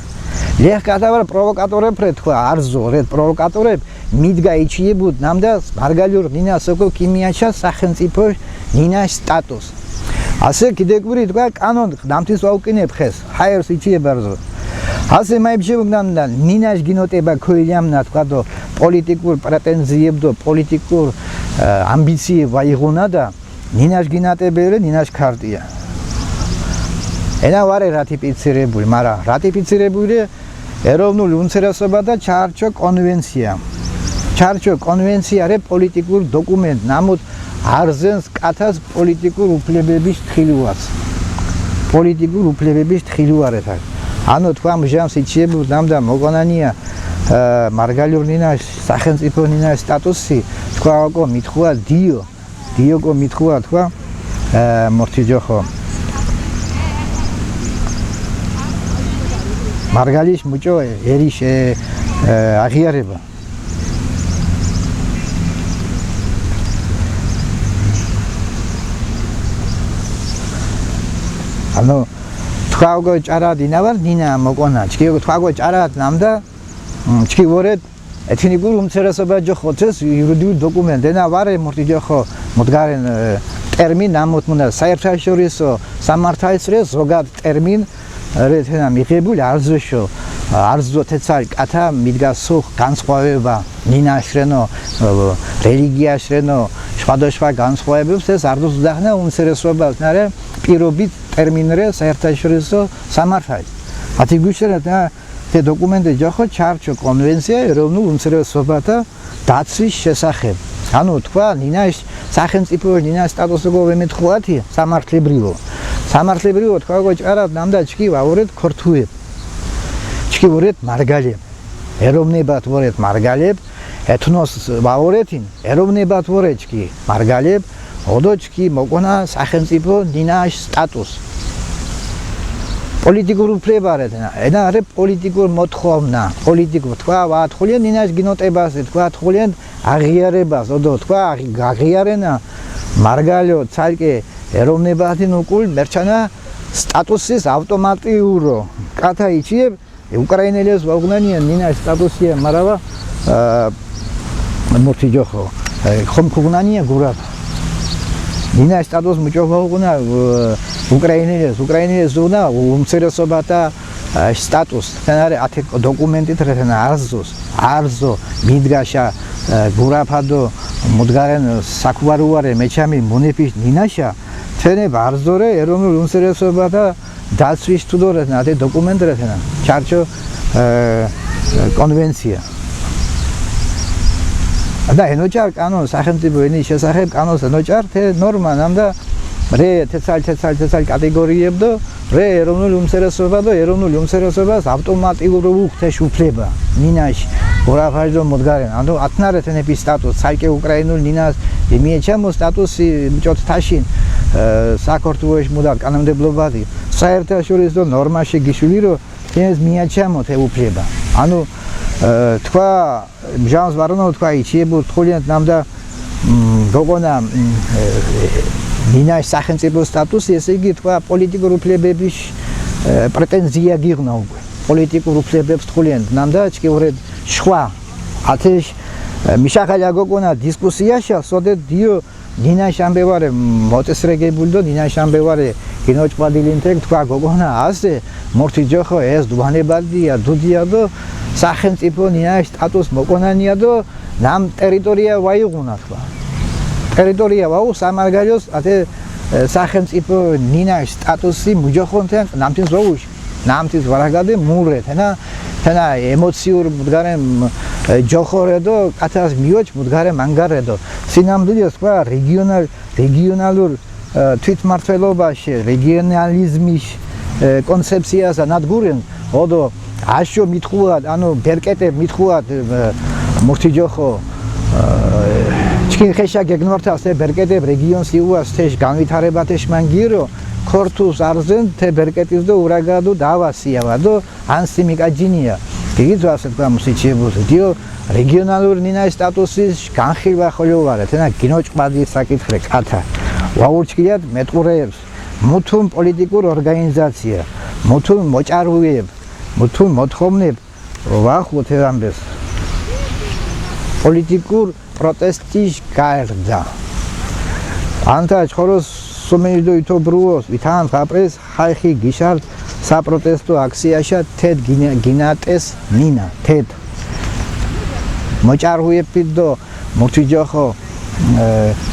ლეხ კათა ვარ პროვოკატორებ რე თქვა, არზო, რე პროვოკატორებ, მიდგა იჩიებუდ ნამდა მარგალიურ ნინა სოკო კიმიაჩა სახელმწიფო ნინა სტატუს. ასე კიდეკური თქვა კანონ ნამთის ვაუკინებ ხეს, ჰაერს იჩიებარზო. ასე მაიბ შევგნანდა, ნინაშ გინოტება ქოილიამნა თქვა დო პოლიტიკურ პრეტენზიებდო პოლიტიკურ, ე, ამბიციე ვაიღუნა და ნინაშ გინატებერე, ნინაშ ქარტია. ენა ვარე რატიფიცირებული, მარა რატიფიცირებული ეროვნულ უმცირესობა და ჩარჩო კონვენცია. ჩარჩო კონვენცია რე პოლიტიკურ დოკუმენტ, ნამუთ არზენს კათას პოლიტიკურ უფლებების თხილუარს. პოლიტიკურ უფლებების თხილუარეთაკ. ანუ თქვა მჟამს იჩიებულ ნამდა მოყანანია, ე, მარგალიურ ნინა სახელმწიფო ნინა სტატუსი, თქვა ოკო მითხუა დიო. დიო კო მითხუა თქვა, ე, მორთი ჯოხო. მარგალის მუჭო ე-, ერის, ე, ე, აღიარება. ანუ, თქვა გო ჭარად ინა ვარ, ნინა მოკონა. ჩქი თქვა გო ჭარად ნამდა, მ, ჩქი ვორეთ ეთნიკურ უმცირესობა ჯოხოთეს იურიდიულ დოკუმენტ. ენა ვარე მურტი ჯოხო მუდგარენ, ე, ტერმინ ამოთმუნა საერთაშორისო სამართალს რე ზოგად ტერმინ რე თენა მიღებული არზოშო, არზო თეცალ კათა მიდგა სუხ განსხვავება ნინაშ რენო, ე, რელიგიაშ რენო, სხვადასხვა განსხვავებებს ეს არდუს უძახნა უმცირესობას, ნარე პირობით ტერმინ რე საერთაშორისო სამართალს. ათი გუშერა და ეთე დოკუმენტი ჯოხო ჩარჩო კონვენცია ეროვნულ უმცირესობათა დაცვის შესახებ. ანუ თქვა, ნინაშ სახელმწიფო, ნინაშ სტატუსო გო ვემეთხუათი სამართლებრივო. სამართლებრივო თქვა გო ჭარად ნამდა ჩქი ვაურეთ ქორთუებ. ჩქი ვორეთ მარგალებ. ეროვნებათ ვორეთ მარგალებ, ეთნოს ვაურეთინ, ეროვნებათ ვორეთ ჩქი მარგალებ, ოდო ჩქი მოკონა სახელმწიფო ნინაშ სტატუს. პოლიტიკურ უფლებარეთ ენა, ენა არე პოლიტიკურ მოთხოვნა, პოლიტიკურ თქვა, ვათხულიან ნინაშ გინოტებას, თქვა, თხულიან აღიარებას, ოდო თქვა, აღი-, აღიარენა, მარგალიო, ცალკე ეროვნებათინ უკულ მერჩანა სტატუსის ავტომატიურო. კათა იჩიებ, უკრაინელეს ვაგუნანია, ნინაშ სტატუსია, მარავა, ა, მურთი ჯოხო, ე, ხომ ქუგუნანია გურაფა. ნინაშ სტატუს მუჭო ვაგუნა, ე, უკრაინელეს, უკრაინელეს უნა უმცირესობათა, ე, სტატუს. თენარე ათე დოკუმენტით რე თენა არზოს, არზო, მიდგაშა, ე, გურაფადო, მუდგარენ საკუვარუარე მეჩამი მუნიფიშ ნინაშა, თენებ არზორე ეროვნულ უმცირესობათა დაცვის თუდორეთნა, ათე დოკუმენტ რე თენა, ჩარჩო, ე, ე, კონვენცია. და ენოჭარ კანონ, სახელმწიფო ენის შესახებ კანონს ენოჭარ, თე ნორმა ნამდა რე თეცალ, თეცალ, თეცალ კატეგორიებდო, რე ეროვნული უმცირესობა და ეროვნული უმცირესობას ავტომატურად უხ თეშ უფლება, ნინაშ, გორაფაჟ დო მუდგარენ. ანუ ათნარე თენეპი სტატუს, ცალკე უკრაინულ ნინას, მიეჩამო სტატუსი მჭოთ თაშინ, ე, საქართველოს მუდარ კანონმდებლობადი. საერთაშორისო ნორმაში გიშულირო, თენს მიაჩამო თე უფლება. ანუ, ე, თქვა, მჟამს ვარონო თქვა, იჩიებურ თხულიანთ ნამდა, მ, გოგონა, მ, ე, ნინაშ სახელმწიფო სტატუსი, ესე იგი თქვა პოლიტიკურ უფლებების, ე, პრეტენზია გიღნა უკვე. პოლიტიკურ უფლებებს თხულიანთ ნამდა, ჩკიურეთ შხვა. ათეშ, ე, მიშახალია გოგონა დისკუსიაშა, სოდეთ დიო ნინაშ ამბევარე მოწესრეგებულდო, ნინაშ ამბევარე გინოჭ ყვადილინთეკ თქვა გოგონა ასე, მურთი ჯოხო ეს დუანებადია, დუდიადო, სახელმწიფო ნინაშ სტატუს მოკონანიადო, ნამ ტერიტორია ვაიღუნა თქვა. ტერიტორია ვაუ სამარგალიოს, ათე, ე, სახელმწიფო ნინაშ სტატუსი მუჯოხონთენ ნამთინს ვაუში. ნამთის ვარაგადე მურე, თენა, თენა ემოციურ მუდგარემ, ე, ჯოხორედო, კათას მიოჩ მუდგარემ ანგარედო. სინამდვილეს თქვა რეგიონალ, რეგიონალურ, ე, თვითმმართველობაში, რეგიონალიზმის, ე, კონცეფციას ანადგურენ, ოდო აშო მითხუად, ანუ ბერკეტე მითხუად, ე, მურთი ჯოხო, ე, ჩკინ ხეშა გეგნორთას ე ბერკეტე რეგიონს იუას თეშ განვითარებათეშ მანგირო, ქორთუს არზენ თე ბერკეტის დო ურაგადო დავასიავა დო ანსი მიკაჯინია. გიგიძო ასე თქვა მუსიჩიებულზე. დიო რეგიონალური ნინაის სტატუსის განხილვა ხოლო ვარა. თენა გინოჭ ყვადი საკითხრე კათა. ვაურჩიათ მეტყურეებს, მუთუმ პოლიტიკურ ორგანიზაცია, მუთუმ მოჭარუიებ, მუთუმ მოთხოვნებ, ვახ უთერამბეს. პოლიტიკურ პროტესტის გარდა. ანთა ჩხოროს სუმენჯდო ითო ბრუოს, ვითან ხაპრეს ხაიხი გიშარდ საპროტესტო აქციაში თედ გინა-, გინატეს მინა, თედ. მოჭარუიე პიდო, მურთი ჯოხო, ე,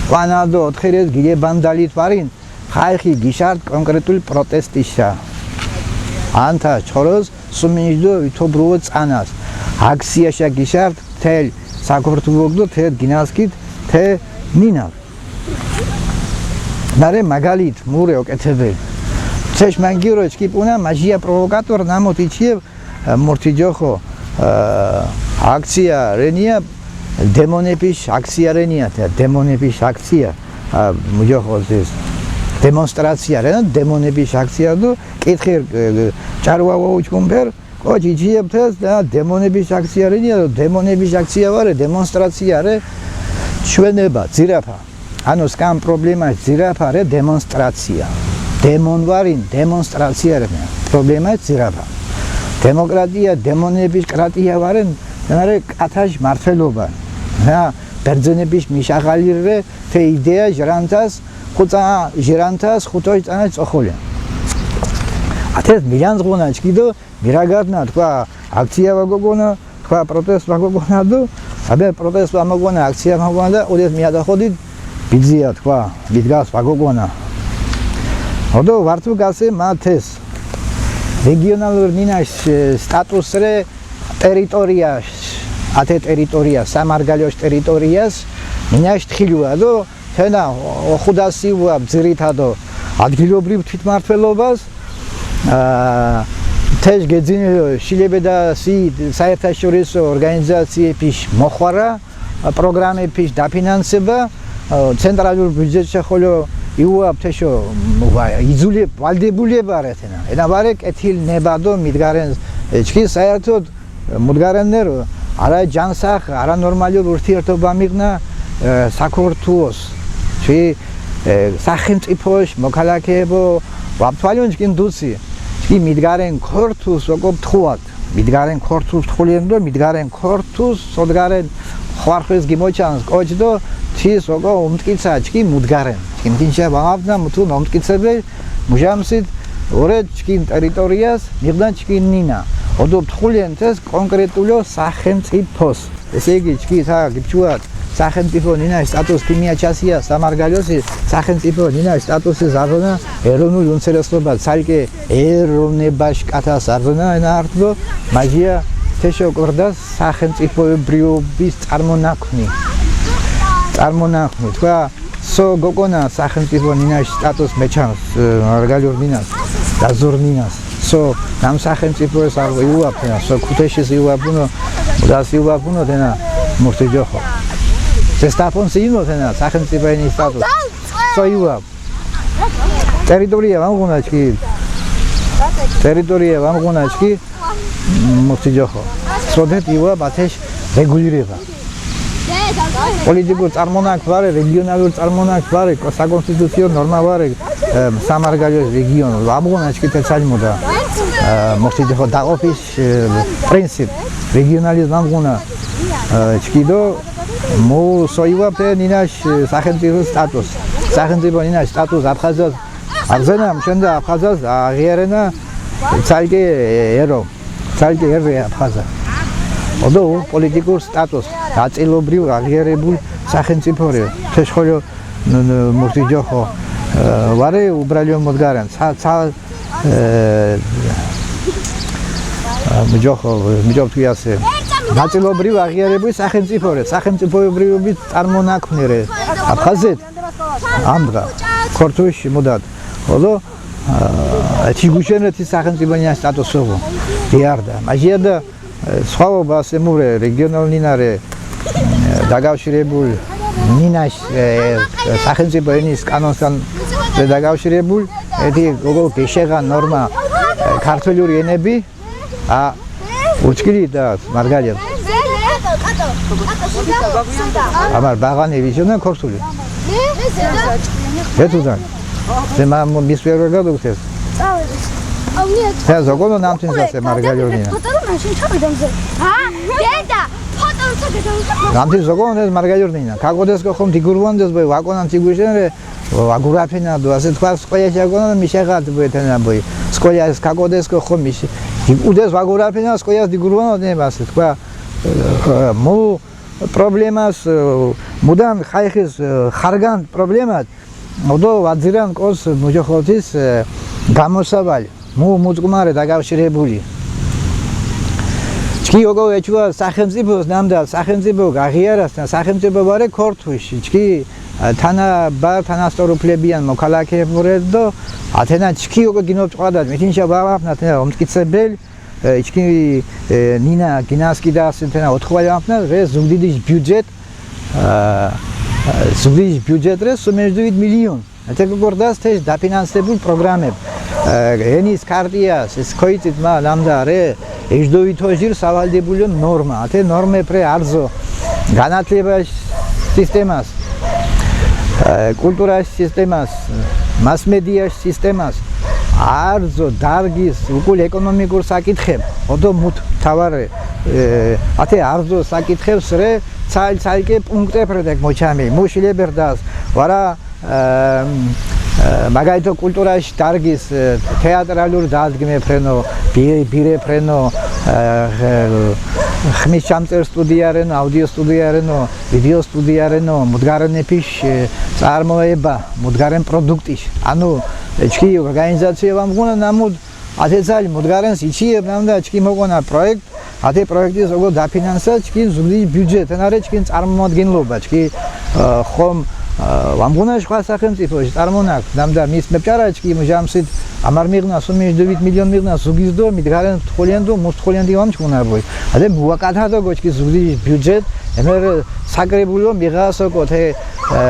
ყვანადო ოთხირეს გილე ბანდალით ვარინ, ხაიხი გიშარდ კონკრეტული პროტესტისა. ანთა ჩხოროს სუმენჯდო ვითო ბრუო წანას. აქციაში გიშარდ თელ საქართველოს თელ გინასკით თე მინა. ნარე მაგალით მურე ოკეთებე. ცეშ მანგირო ჩკიპუნა მაჟია პროვოკატორ ნამოთ იჩიებ, ე, მურთი ჯოხო, ე, აქცია რენია, დემონების აქცია რენია, თე დემონების აქცია, ე, მუჯოხო ზის დემონსტრაცია რენია, დემონების აქცია დო კითხერ, ე, ე, ჭარვა ვაუჩკუმფერ, კოჩ იჩიებ თეს და დემონების აქცია რენია, დემონების აქცია ვარე, დემონსტრაცია რე, ჩვენება, ძირაფა. ანუ სკამ პრობლემა ძირაფა რე დემონსტრაცია. დემონ ვარინ, დემონსტრაცია რე, პრობლემა ძირაფა. დემოკრატია, დემონების კრატია ვარენ, ნარე კათაშ მართლობა. რა, ბერძენების მიშაღალი რე, თე იდეა ჟრანთას, ხუცა ჟრანთას, ხუთოშ წანაშ წოხოლია. ათეს მილანს ღუნა ჩკიდო, მირაგადნა თქვა აქცია ვაგოგონა, თქვა პროტესტ ვაგოგონა დო, აბე პროტესტ ვამოგონა, აქცია მოგონა და ოდეს მიადახოდით ბიძია თქვა, ბიდგას ვაგოგონა. ოდო ვართუ გასე მა თეს რეგიონალურ ნინაშ, ე, სტატუსრე ტერიტორიას, ათე ტერიტორია, სამარგალიოშ ტერიტორიას, ნინაშ თხილუა დო, თენა ოხუდასი უა ძირითადო ადგილობრივ თვითმმართველობას, ა, თეშ გეძინილო შილებედასი საერთაშორისო ორგანიზაციების მოხვარა, პროგრამების დაფინანსება, ა, ცენტრალურ ბიუჯეტში ხოლო იუა თეშო ვა-, იძულე-, ვალდებულება რე თენა. ენა ვარე კეთილ ნებადო მიდგარენ, ე, ჩქი საერთოდ მუდგარენნერო, არა ჯანსახ, არა ნორმალურ ურთიერთობა მიღნა, ე, საქართველოს. ჩი, ე, სახელმწიფოშ მოქალაქეებო, ვაფთვალიონ ჩკინ დუცი. ჩკი მიდგარენ ქორთუს, ოკო ფთუათ. მიდგარენ ქორთუს თხულიენდო, მიდგარენ ქორთუს, სოდგარენ ხვარხვის გიმოჩანს კოჩდო, თის, ოკო უმტკიცა ჩკი მუდგარენ. ჩკინ დინშა ვამავდნა მუთუნ უმტკიცებელ, მუჟამსით, ორე ჩკინ ტერიტორიას, მიღდან ჩკინ ნინა. ოდო ფთხულენთეს კონკრეტულო სახელმწიფოს. ესე იგი, ჩკი თა გიჩუათ, სახელმწიფო ნინაშ სტატუს ქიმია ჩასია, სამარგალიოსი, სახელმწიფო ნინაშ სტატუსი ზარზონა, ეროვნულ უმცირესობა, ცალკე ეროვნებაშ კათა ზარზონა, ენა ართბო, მაჟია, თეშო კორდას სახელმწიფოებრიობის წარმონაქმნი. წარმონახმი თქვა, სო გოგონა სახელმწიფო ნინაშ სტატუს მეჩანს, ე, მარგალιურ ნინას, დაზურ ნინას. სო ნამ სახელმწიფოეს არ იუაფენა, სო ქუთეშის იუაფუნო, მუდას იუაფუნო თენა მურთი ჯოხო. ზესტაფონს ინო თენა სახელმწიფო ენის სტატუს. სო იუაფ. ტერიტორია ვამღუნა ჩკი. ტერიტორია ვამღუნა ჩკი. მურთი ჯოხო. სოდეთ იუაფ ათეშ რეგულირება. პოლიტიკურ წარმონაქმნ ვარე, რეგიონალურ წარმონაქმნ ვარე, საკონსტიტუციო ნორმა ვარე, ე, სამარგალოეს რეგიონ. ვამღუნა ჩკი თეცალ მოდა. ე, მურთი ჯოხო დაყოფის, ე, პრინციპ. რეგიონალიზმ ვამღუნა, ე, ჩკი დო მუ სო იუაფ ნინაშ, ე, სახელმწიფო სტატუს. სახელმწიფო ნინაშ სტატუს აფხაზად აღზენა, მშენდა აფხაზას აღიარენა, ცალკე ერო, ცალკე ერე აფხაზა. ოდო პოლიტიკურ სტატუს, ნაწილობრივ აღიარებულ სახელმწიფო რე, თეშ ხოლო ნ-, ნ-, მურთი ჯოხო, ე, ვარე უბრალო მოდგარან, ცა, ცა, ე, ე, ჯოხო, მიჯობ თუიასე. ნაწილობრივ აღიარებულ სახელმწიფო რე, სახელმწიფოებრივი წარმონაქმნი რე, აფხაზეთ, ამდღა, ქორთუში მუდად. ოლო, ე, ჩიგუშენე თის სახელმწიფო ნინაშ სტატუსო. დიარდა. მაჟია და, ე, სხვაობა ასე მურე, რეგიონალ ნინა რე, ე, დაკავშირებულ ნინაშ, ე, სახელმწიფო ენის კანონსთან რე დაკავშირებულ, ეთი გოგო გეშეღა ნორმა, ე, ქართველური ენები, ა, ურჩკილი და მარგალია. ამარ ბაღანე ვიჟონა ქორთული. ე თუძან. ზე მა მის ვერ გადაგუხეს. ზე ზოგონო ნამთინს ასე მარგალიონია. ფოტორო მაშინ ჩავიდა მზე. ა, დედა, ფოტორო ჩაგედავიდა. ნამთინს ზოგონო ეს მარგალიონია. ქაგოდეს გო ხომ ܕიგურვანდეს ბოი, ვაკონან ܕიგუშენე, ვაგურაფინა დო, ასე თქვა სკოლა შეგონა მიშეღათ ბოი თენა ბოი. სკოლა ეს ქაგოდეს გო ხომ მიშ. უდეს ვაგურაფინა სკოლა ܕიგურვანო ნე ასე თქვა, ე, მუ პრობლემას, ე, მუდან ხაიხის, ე, ხარგან პრობლემად, ოდო ვაძირან კოს მუჯოხოთის, ე, გამოსავალი, მუ მუძკუმარე დაკავშირებული. ჩკი ოგო ეჩუა სახელმწიფოს ნამდა, სახელმწიფო გაღიარასთან, სახელმწიფო ვარე ქორთუში, ჩკი, ე, თანა ბა, თანასწორუფლებიან მოქალაქეებურეთ დო, ათენა ჩკი ოგო გინო ჭყადად, მითინშა ვავაფნა, ათენა ომტკიცებელ, ე, ჩკი, ე, ნინა გინასკი და ასე თენა ოთხ ვალ ვაფნა, რე ზუგდიდის ბიუჯეტ, ე, ე, ზუგდიდის ბიუჯეტ რე სუმეჯდუვით მილიონ. ეთე გორდას თეშ დაფინანსებულ პროგრამებ. ე, ენის ქარტიას, ეს ქოიწით მა ნამდა რე, ეჯდუვითო ჟირ სავალდებულიო ნორმა. ათე ნორმებ რე არზო განათლებას სისტემას, ე, კულტურას სისტემას, მასმედიას სისტემას, არზო დარგის უკულ ეკონომიკურ საკითხებ, ოდო მუთ თავარე, ე, ათე არზო საკითხებს რე, ცალ-ცალკე პუნქტებ რე დეკ მოჩამი, მუშილე ბერდას, ვარა, ე, ე, მაგალითო კულტურაში დარგის, ე, თეატრალურ დადგმებ რენო, ბი-, ბირებ რენო, ე, ხ-, ხმის ჩამწერ სტუდია რენო, აუდიო სტუდია რენო, ვიდეო სტუდია რენო, მუდგარენეფიშ, ე, წარმოება, მუდგარენ პროდუქტიშ. ანუ, ე, ჩკი ორგანიზაცია ვამღუნა ნამუდ, ათე ცალი მუდგარენს იჩიებ ნამდა ჩკი მოგონა პროექტ, ათე პროექტის ოგო დაფინანსა ჩკი ზუგდიდის ბიუჯეტ, ენარე ჩკი წარმომადგენლობა, ჩკი, ე, ხომ, ე, ვამღუნა სხვა სახელმწიფოში წარმონაქმ, ნამდა მის მეპჭარა ჩკი მუჟამსით ამარ მიღნა, სუმეჯდუვით მილიონ მიღნა ზუგის დო, მიდგარენ თხოლიან დო, მუს თხოლიან დი ვამჩქუნა ბოი. ათე მუაკათა დო გოჩკი ზუგდიდის ბიუჯეტ, ემერ საკრებულო მიღასო კოთე, ე,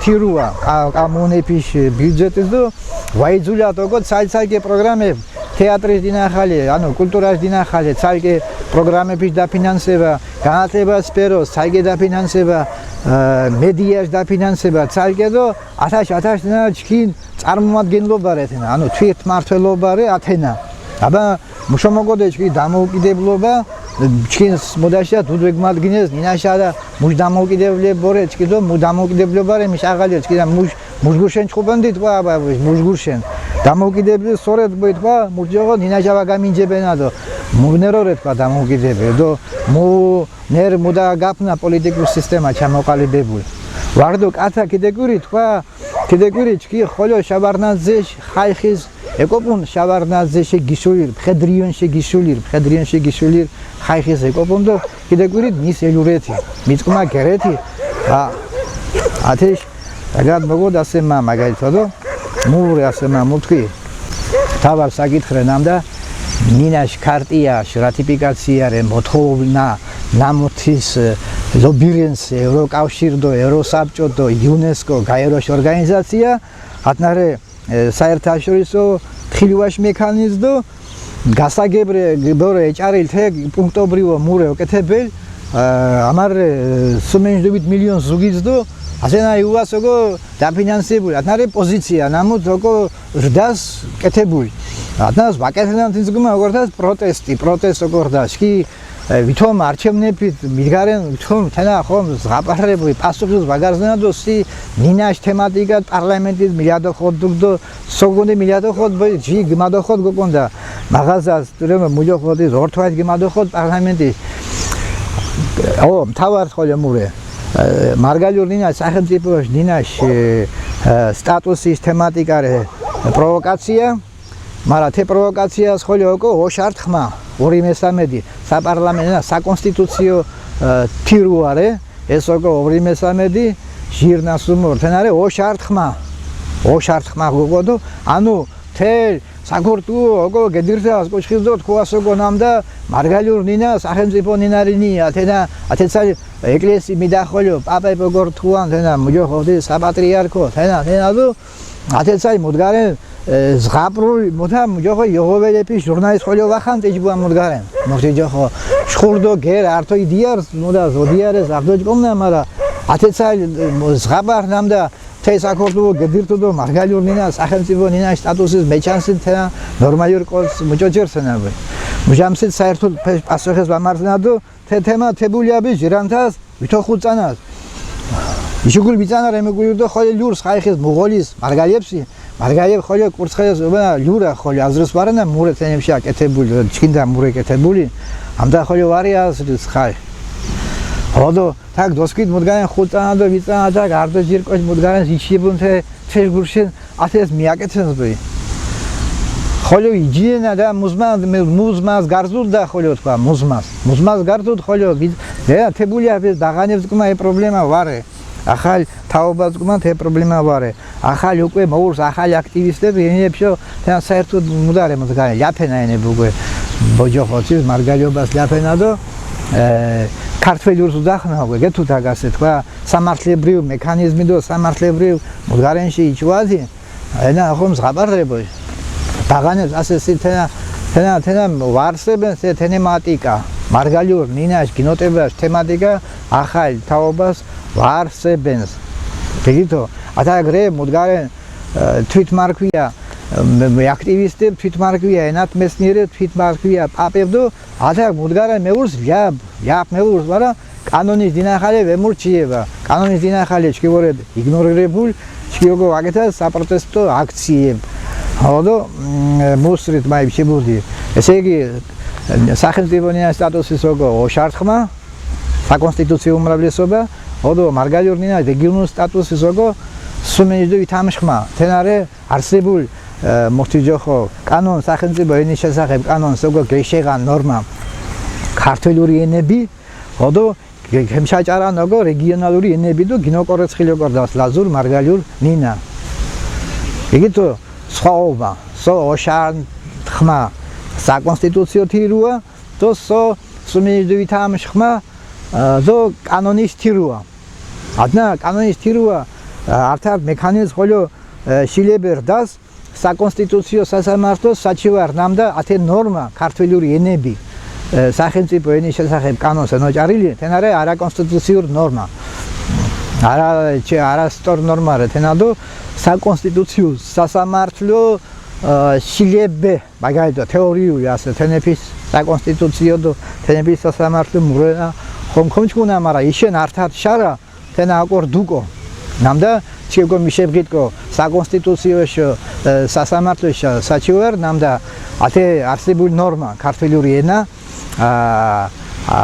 თირუა, კა-, კამუნეფიშ ბიუჯეტის დო, ვაიძულა დო გო ცალ-ცალკე პროგრამებ, თეატრის დინახალე, ანუ კულტურას დინახალე, ცალკე პროგრამების დაფინანსება, განათლებას სფეროს, ცალკე დაფინანსება, ე, მედიას დაფინანსება, ცალკე დო, ათაშ, ათაშ ნა ჩქინ წარმომადგენლობა რეთენა, ანუ თვითმმართველობა რე ათენა. აბა, მუშო მოგოდე ჩქი დამოუკიდებლობა, ჩქინს მოდაშა დუდვეგ მადგინეს, ნინაშა და მუშ დამოუკიდებლე ბორე, ჩქი დო, მუ დამოუკიდებლობა რე, მიშ აღალე, ჩქი და მუშ მუჟგურშენ ჩხუბენდი თქვა, აბა, მუჟგურშენ. დამოუკიდებლი სორეთ ბოი თქვა, მურჯოღო ნინაჟავა გამინჯებენადო. მუვნერო რე თქვა დამოუკიდებლი, დო, მუ ნერ მუდა გაფნა პოლიტიკურ სისტემა ჩამოყალიბებულ. ვარდო კათა კიდე კვირი თქვა, კიდე კვირი ჩქი ხოლო შავარნაძეშ ხაიხის ეკოპუნ შავარნაძეშე გიშულირ, ფედრიონშე გიშულირ, ფედრიონშე გიშულირ, ხაიხის ეკოპუნ დო კიდე კვირი ნის ელურეთი, მიწკმა გერეთი, ა, ათეშ, რაგად მოგოდ ასე მა მაგალითადო, მურე ასე მა მუთქი, თავარ საკითხრე ნამდა, ნინაშ ქარტიაშ რატიფიკაცია რე მოთხოვნა ნამუთის, ე, ლობირენს ევროკავშირ დო, ევროსაბჭო დო, იუნესკო, გაეროშ ორგანიზაცია, ატნარე, ე, საერთაშორისო თხილუაშ მექანიზმ დო, გასაგებრე, გებორე ეჭარილ თე პუნქტობრივო მურე ოკეთებელ, ე, ამარ, ე, სუმენჯდობით მილიონ ზუგიც დო, ასენა იუას ოკო დაფინანსებული, ატნარე პოზიცია, ნამუთ ოკო რდას კეთებული. ატნას ვაკეთებან თინძგუმა ოკორდას პროტესტი, პროტესტ ოკორდას, კი, ე, ვითომ არჩევნებით მიდგარენ, ვითომ თენა ხომ ზღაპარებრი პასუხის ვაგარზენა დო სი ნინაშ თემატიკა პარლამენტის მილადო ხოდ დუგ დო, სოგუნი მილადო ხოდ ბ-, ჯი გიმადო ხოდ გოკონდა, მაღაზას, ტურემ მულო ხოდის, ორ თვაის გიმადო ხოდ პარლამენტის. ო, მთავარ ხოლე მურე. ე, მარგალιურ ნინაშ, სახელმწიფოშ ნინაშ, ე, ე, სტატუსის თემატიკა რე პროვოკაცია, მარა თე პროვოკაციას ხოლე ოკო ოშ ართი ხმა, ორი მესამედი, საპარლამენტო, საკონსტიტუციო, ე, თირუა რე, ეს ოკო ორი მესამედი, ჟირ ნასუმორ, თენარე ოშ ართი ხმა, ოშ ართი ხმა გოგოდო, ანუ, თელ, საკურტუ, ოკო, გედირთას, კოჩხილ დო, თქუას ოკო ნამდა, მარგალიურ ნინა, სახელმწიფო ნინარინი, ათენა, ათეცალ, ეკლესი მიდახოლიო, პაპე ოკო რთუან, თენა, მუჯო ხოხდი, საპატრიარქო, თენა, თენა დო, ათეცაი მუდგარენ, ე, ზღაპრული, მოთა, მუჯო ხო, იოღოველეპი, ჟურნალის ხოლიო ვახან, ტეჯბუა მუდგარენ. მოხდი ჯო ხო, შხურდო, გერ, ართო იდიარ, მოდა, ზოდიარეს, ართო ჯკომნა, მარა, ათეცაი, ე, ზღაპარ ნამდა, თე საკურტუ გედირთუ დო მარგალიურ ნინა, სახელმწიფო ნინა სტატუსის მეჩანსინ თენა ნორმალურ კოც მუჭოჭერ სენაბე. მუჟამსით საერთოდ ფე-, პასუხეს ვამარზნადო, თე თემა თებულიაბი ჟირანთას, ვითო ხუწანას. იშუგულ ბიძანა რემეგუიურდო ხოლე ლურს ხაიხის მუღოლის მარგალიებში, მარგალიებ ხოლე კურცხეს, უბა, ლურა ხოლე აზრს ვარენა მურე თენებში აკეთებული, ჩქინდა მურე კეთებული, ამდა ხოლე ვარი აზრის ხაი. ოდო, თაკ დოსკვით მუდგარენ ხუწანა დო ვიწანა, თაკ არდო ჯირ კოჩ მუდგარენ იჩიბუნ თე, თე გურშენ, ათეს მიაკეთენს ბი. ხოლო იჯიენა და მუზმას, მუზმას გარზუდ და ხოლო თქვა, მუზმას. მუზმას გარზუდ ხოლო, ვი-, ე, თებულიაფეს დაღანებს კმა ე პრობლემა ვარე. ახალ თაობას კმა თე პრობლემა ვარე. ახალ უკვე მოურს, ახალ აქტივისტებს, ენებშო, თან საერთოდ მუდარე მუდგარენ, ლიაფენა ენებ უკვე. ბოჯოხოცის მარგალიობას ლიაფენა დო, ე, ქართველურს უძახნა უკვე, გეთუ თაგასე თქვა, სამართლებრივ მექანიზმი დო, სამართლებრივ მუდგარენში იჩუაზი, ენა ხომ ზღაპარებო. დაღანებს ასე სი თენა, თენა, თენა ვარსებენ სე თენემატიკა, მარგალიურ ნინაშ გინოტებაშ თემატიკა, ახალ თაობას ვარსებენს. გიგითო, ათაგრე მუდგარენ, ე, თვითმარქვია, ე, მ-, მ-, აქტივისტებ თვითმარქვია, ენათ მესნიერე თვითმარქვია, პაპებდო, ათაგ მუდგარენ მეურს ლიაბ, ლიაბ მეურს, ვარა, კანონის დინახალე ვემურჩიება. კანონის დინახალე ჩქი ვორედ იგნორირებულ, ჩქი ოგო ვაკეთა საპროტესტო აქციებ. ოდო, მ, მუსრით მაიბ შებურდი. ესე იგი, სახელმწიფო ნინა სტატუსის ოგო ოშ ართი ხმა, საკონსტიტუციო უმრავლესობა, ოდო მარგალიურ ნინა რეგიონულ სტატუსის ოგო სუმენჯდო ვითამშ ხმა. თენარე არსებულ, ე, მოხთიჯოხო კანონ, სახელმწიფო ენის შესახებ კანონს ოგო გეშეღა ნორმა ქართველური ენები, ოდო გე-, გემშაჭარან ოგო რეგიონალური ენები დო გინოკორეცხილი ოკორდას ლაზურ მარგალიურ ნინა. იგითო სხვაობა, სო ოშ ართი ხმა საკონსტიტუციო თირუა, დო სო სუმენჯდო ვითამშ ხმა, ე, დო კანონის თირუა. ადნა კანონის თირუა, ე, ართად მექანიზმ ხოლო, ე, შილებერ დას საკონსტიტუციო სასამართლო საჩივარ ნამდა ათე ნორმა ქართველური ენები, ე, სახელმწიფო ენის შესახებ კანონს ენოჭარილი, თენარე არაკონსტიტუციურ ნორმა. არა, ჩე, არასწორ ნორმა რე, თენადო საკონსტიტუციო სასამართლო, ე, შილებე, მაგალითო, თეორიული ასე, თენეფის საკონსტიტუციო დო, თენეფის სასამართლო მურენა, ხომ, ხომ ჩქუნა, მარა იშენ ართად შარა, თენა აკორ დუკო. ნამდა, ჩიეკო მიშებღიტკო, საკონსტიტუციოშ, ე, სასამართლოშ საჩივარ, ნამდა, ათე არსებულ ნორმა, ქართველური ენა, ა, ა,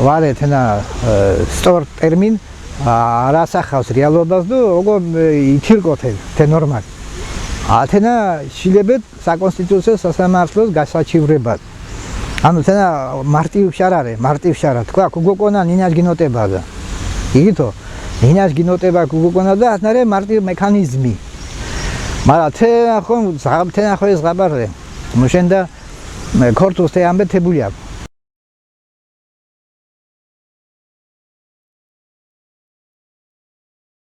ვარე თენა, ე, სწორ ტერმინ, ა, არ ასახავს რეალობას დო, ოგო, ე, ითირკო თე, თე ნორმა. ათენა შილებეთ საკონსტიტუციო სასამართლოს გასაჩივრებად. ანუ, თენა მარტივ შარარე, მარტივ შარა. თქვა, ქუგოკონა ნინას გინოტებადა. იგითო, Hinash ginote ba kuku kona da, atnare marti mekanizmi. Mara te nahon, zab te nahon zgabar re. Mushenda, me, kortus te ambe te bulya.